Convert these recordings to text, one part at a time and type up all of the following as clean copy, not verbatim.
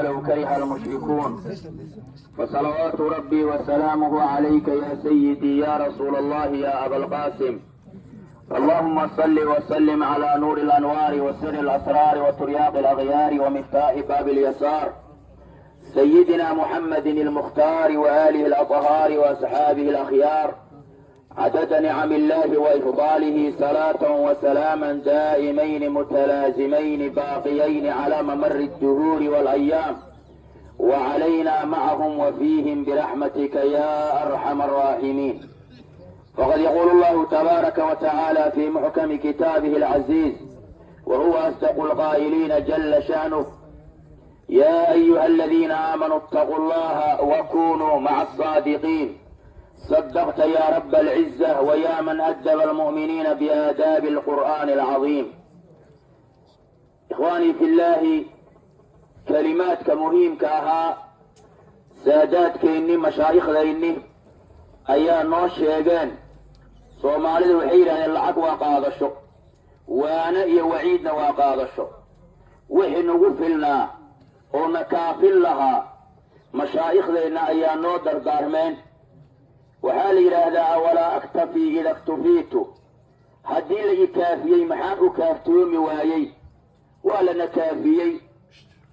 ولو كره المشركون. فصلوات ربي وسلامه عليك يا سيدي يا رسول الله يا أبا القاسم. اللهم صل وسلم على نور الأنوار وسر الأسرار وترياق الأغيار ومفتاح باب اليسار، سيدنا محمد المختار وآله الأطهار وأصحابه الأخيار، عدد نعم الله وإفضاله، صلاة وسلاما دائمين متلازمين باقيين على ممر الدهور والأيام، وعلينا معهم وفيهم برحمتك يا أرحم الراحمين. فقد يقول الله تبارك وتعالى في محكم كتابه العزيز، وهو أصدق القائلين جل شأنه: يا أيها الذين آمنوا اتقوا الله وكونوا مع الصادقين. صدقت يا رب العزة، ويا من أدب المؤمنين بآداب القرآن العظيم. إخواني في الله، kalimaadka muhiimka ahaa saadaadkeenni, mashaayikhdaynni ayaa noo sheegeen. Soomaalidu waxay yidhahdeen: lacag waa qaadasho, waana iyo waciidna waa qaadasho. Wixii nagu filnaa oo na kaafin lahaa mashaaikhdeenna ayaa noo dardaarmeen. Waxaa la yidhaahdaa: أولا أكتفي إذا اكتفيت. Haddii la i kaafiyey, maxaan u kaaftoomi waayey? Waa lana kaafiyey,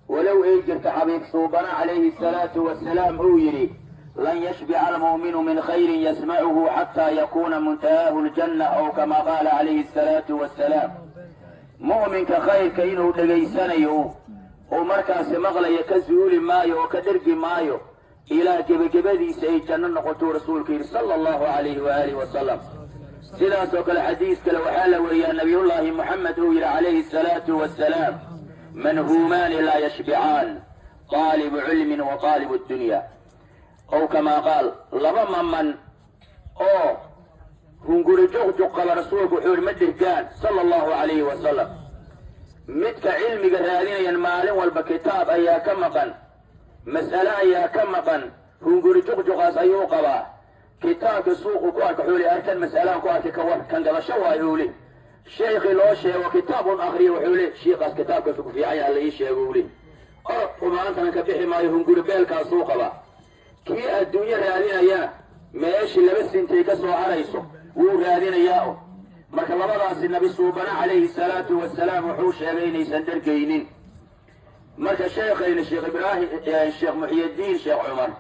walow ay jirta xabiib suubana calayhi الsalaatu wasalaam uu yidhi: لن يشبع المؤمن من خير يسمعه حتى يكون منتهاه الجنة، أو كما قال calayhi الsalaatu wasalaam. Mu'minka khayrka inuu dhegaysanayo oo markaasi maqlaya ka zuuli maayo oo ka dhergi maayo ilaa gebagebadiisa ay janno noqotuu rasuulka yidhi sala allahu calayhi waaalih wasalam. Sidaas oo kale xadiis kale waxaa la weriyaa nabiyullaahi Moxamed uu yidhi calayhi الsalaatu wasalaam: منهومان لا يشبعان، طالب علم وطالب الدنيا، أو كما قال. Laba maman oo hunguri juqjuq qaba, rasuulku wuxuu yihi, ma dhergaan, sala allahu calayhi wasalam. Midka cilmiga raadinayan, maalin walba kitaab ayaa ka maqan, mas'ale ayaa ka maqan, hunguri juqjuqaas ayuu qabaa. Kitaabka suuqu ku arka wuxuu li: "Arkan mas'alahan ku arkay, ka war kan gadasho waayo." Uu li sheekii loo sheego kitaab un akriyo, wuxuu li: "Shiikaas kitaabkaasu ku fiican yaha, la ii sheego." Uu li orod maantana ka bixi maayo, hunguri beelkaasuu qabaa. Kii adduunyo raadinayana, meeshii laba sintay ka soo harayso wuu raadinayaa. O marka labadaasi nabi suubana calayhi salaatu wasalaam wuxuu sheegay inaysan dhergaynin. Marka sheekhayna Sheekh Ibraahim, Sheekh Muxyadiin, Sheekh Cumar,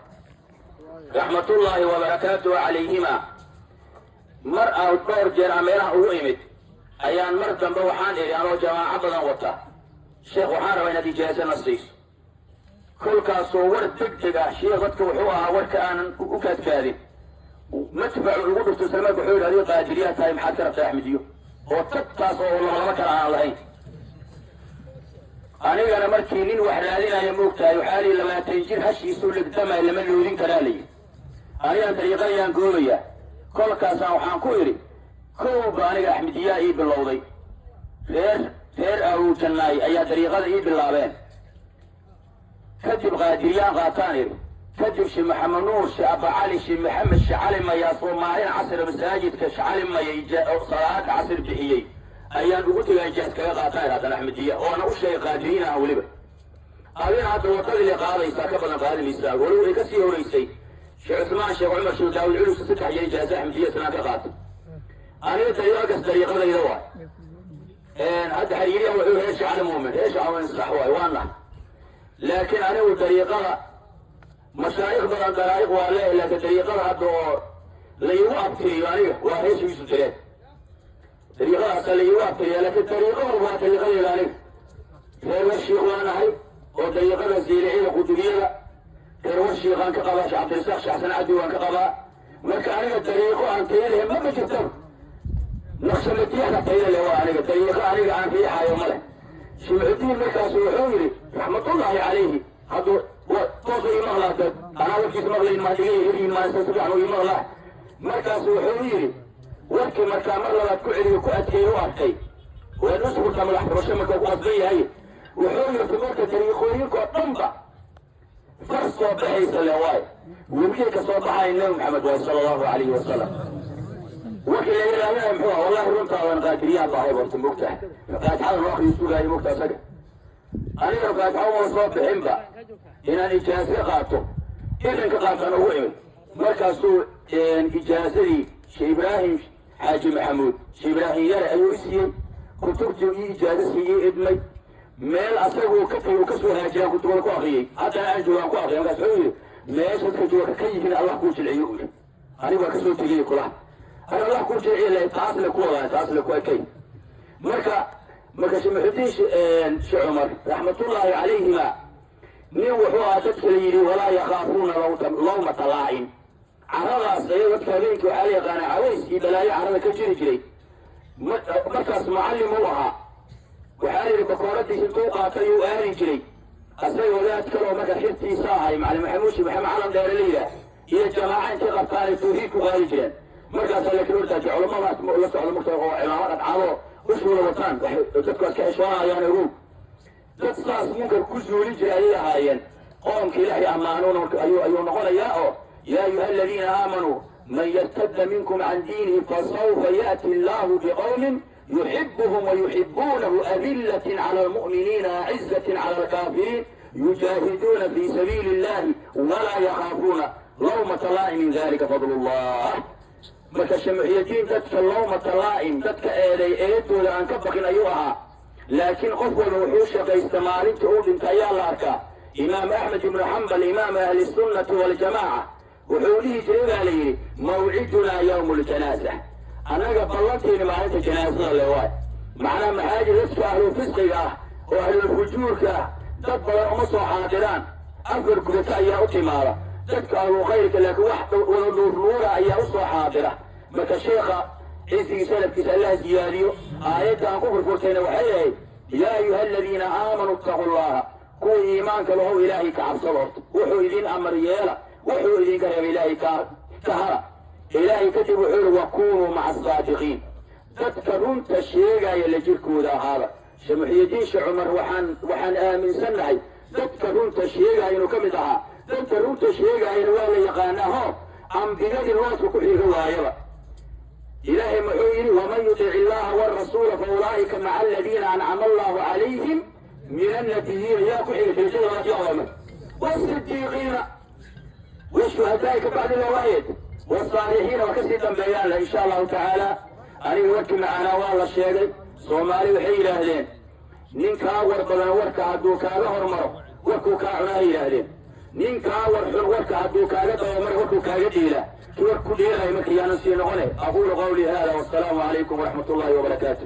raxmatullaahi wabarakaatuhu calayhima, mar aa dhowr jeer a meelaha ugu imid ayaan mar dambe waxaan idhi, anoo jamaaco badan wata: "Sheekh, waxaan rabaa inaad ijaasana siiso." Kolkaasoo war deg deg ah, sheekh dadka wuxuu ahaa warka aanan u kaadkaadin, madfacu ugu dhufto. Isla marka wuxuu yidhi: "Adiga Qaadiriyaa tahay, maxaad ka rabtaa Axmediyo?" Oo tagtaas oo laba laba kale aan lahayn. Anigana markii nin wax raadinaya, moogtahay, waxaa lihi 20 jir hashiisuu legdamay lama loodin karaa layidhi. Anigan dariiqadayaan goobayaa. Kolkaasaan waxaan ku idhi: "Kowba aniga Axmediyaa ii bilowday, reer Awjannaay ayaa dariiqada ii bilaabeen, kadib Qaadiriyaan qaataan," idhi. "Kadib Sheekh Maxamed Nuur, Sheekh Abacali, Sheekh Maxamed, Sheekh Cali Mayaa soo maalin casr masaajidka Sheekh Cali Maya salaada casr bixiyey ayaan ugu tegaa, ijaas kaga qaataan haddana Axmediya, oona u sheegay Qaadiriin ah weliba. Adina hadda waddadii la qaadaysaa ka badan qaadi maysaa." Weliba way ka sii horeysay Sheekh Cusmaan, Sheekh Cumar, Sheekh Daawud Culus, saddex jeer ijaaza Axmediya islaan ka qaatay. Aniga dariiqakas dariiqadayda waay. Hadda xariiriya wuxuu reer Sheekh Cali Muumin, reer Sheekh Muumin, sax waay, waa nahay, laakiin anigu dariiqada mashaayikh badan daraa'iq waa leeyahay, laakiin dariiqada hadda oo laygu abtiriyo aniga waa reer Sheekh Yuusuf Jireed. Dariiqadaasa laygu abtiriya, laakiin dariiqo walba waa dariiqadeeda. Aniga reer Warshiik waa nahay oo dariiqada Ziilicida Qudubiyada reer Warshiiqaan ka qabaa, Sheekh Cabdirasaaq, Sheekh Xasan Cabdi waan ka qabaa. Marka aniga dariiqo aan taya leh maba jirtaba, Naqshamadiyada tayada leh waa aniga, dariiqo aniga aan riixayo ma leh. Shimcudiin markaasu wuxuu yidhi, raxmatullaahi calayhi, hadduu toosu ii maqlaa, dad anaa warkiis maqlayn maa dhiga heriin maa si fiican uu ii maqlaa. Markaasu wuxuu yidhi, warkii markaa mar labaad ku celiyo, ku adkeeye u arkay waan uskurta madax furasho marka ku qasban yahay. Wuxuu yidhi: "Marka dariiqooyinkoo dhanba far soo baxaysa le waay, webiyay ka soo baxaya Nebi Maxamed waay, sala allahu calayhi wasalam." Warkii laga raadinaya muxuu ah? Wallahi runtaadan Qaadiriyaa baahay horta, moogtahay, faatixada noo akriyo sugaayo, moogta asaga. Aniga faatixo uma soo bixinba inaan ijaaze qaato, idanka qaataan ugu imid. Markaasuu ijaazadii Sheekh Ibraahim Xaaji Maxamuud, Sheekh Ibraahim Yare, ayuu i siiyey kutubtii, ii ijaazo siiyey, idmay. Meel asaguu ka tagay uu ka soo haajiraan kutubada ku akriyey, haddana aan joogaan ku akriyay. Markaas wuxuu yidhi: "Meesha dadka jooga ka yihiin Allah kuu jilciyo," u yidhi. "Anigu waa kasoo tegay kulaha, ani Allah kuu jilciyo la taas le ku wadaa, taas le ku ekay." Marka Sheekh Muxudiin Sheekh Cumar, raxmatullaahi calayhima, nin wuxuu ahaa dadka la yidhi walaa yakhaafuuna lawmata laa'im. Caradaas ayago dadka habeenkii waxaa la yaqaanaa caways iyo balaayo carada ka jiri jiray. Markaas mucallim uu ahaa. Waxaa la yidhi bakooradiisa intuu qaatay uu aadi jiray asaga wadaad kaloo marka xirtiisa ahay, Macalin Maxamuud Sheekh Maxamed Calan Dheere la yidhaah, iyo jamaaca intay qabtaanay tawxiid ku qaadi jireen. Markaasaa laakiin hortaaji culamadaas la socda marka oo cimaamad cadcado ushuula wataan, dadku iska xishoonayaan. Ogow, dad saas munkar ku zuulin jiray ayay ahaayeen. Qoomka Ilaahay ammaanuuna ayuu noqonayaa oo yaa ayuha aladiina aamanuu man yartadda minkum can diinihi fasawfa ya'ti allahu biqowmin yuxibuhum wayuxibuunahu adillatin cala almu'miniina acizatin cala alkaafiriin yujaahiduuna fi sabiili illahi walaa yakhaafuuna lawmata laa'imin dalika fadlu llah. Marka Shamuxiyadiin dadka lawmata laa'im, dadka eeday eedooda aan ka baqin ayuu ahaa. Laakiin qof walba wuxuu shaqaysta maalinta uu dhinta ayaa la arkaa. Imaam Axmed ibnu Xambal, imaam ahli sunnati waljamaaca, wuxuu dhihi jiray, baa la yidhi, "Mawcidunaa yawmu ljanaaza." Annaga ballanteeni maalinta janaasada le waay. Macnaha maxaa jira? Dadka ahlulfisqiga ah oo ahlulfujuurka ah dad badan uma soo xaadiraan, afar gudata ayaa u timaada. Dadka ahlulkhayrka laakiin wax wada nuurnuura ayaa u soo xaadira. Marka sheekha cizigii salafkiisa Allah ziyaadiyo. Aayadda aan ku furfurtayna waxay ahayd: yaa ayuha aladiina aamanuu ittaqu llaha, kuwa iimaanka lahow, Ilaahay ka cabsada horta. Wuxuu idin amar yeela, wuxuu idinka reeba Ilaahay ka hara. Ilaahay kadib wuxuu yihi: "Wakunuu maca asaadiqiin," dadka runta sheegaya la jirkooda ahaada. Shamuxiyadiin Sheekh Cumar waxaan aaminsannahay dadka runta sheegaya inuu ka mid ahaa. Dadka runta sheegayana waa la yaqaanaa ho, ambiyadii looska ku xiga waayaba. Ilaahay muxuu yidhi? "Waman yutic illaha warasuula fa ulaa'ika maca aladiina ancama allahu calayhim min annabiyiina." Yaa ku xiga? Tirashada wasidiiqiina washuhadaai ka bacdi lawaayed wasaalixiina waa kasii dambeeyaan le, insha Allahu tacaala. Aniga warkii macaanaa waa la sheegay. Soomaali waxay yidhaahdeen: nin kaa war badan warka hadduu kaaga hormaro, warkuu kaa cunaa. Yidhaahdeen: nin kaa war xun warka hadduu kaaga dabamaro, warkuu kaaga dhiilaa. Kii war ku dhiilaya marka yaanan sii noqone. Aquulu qawlii hada wassalaamu calaykum waraxmat ullahi wabarakaatu.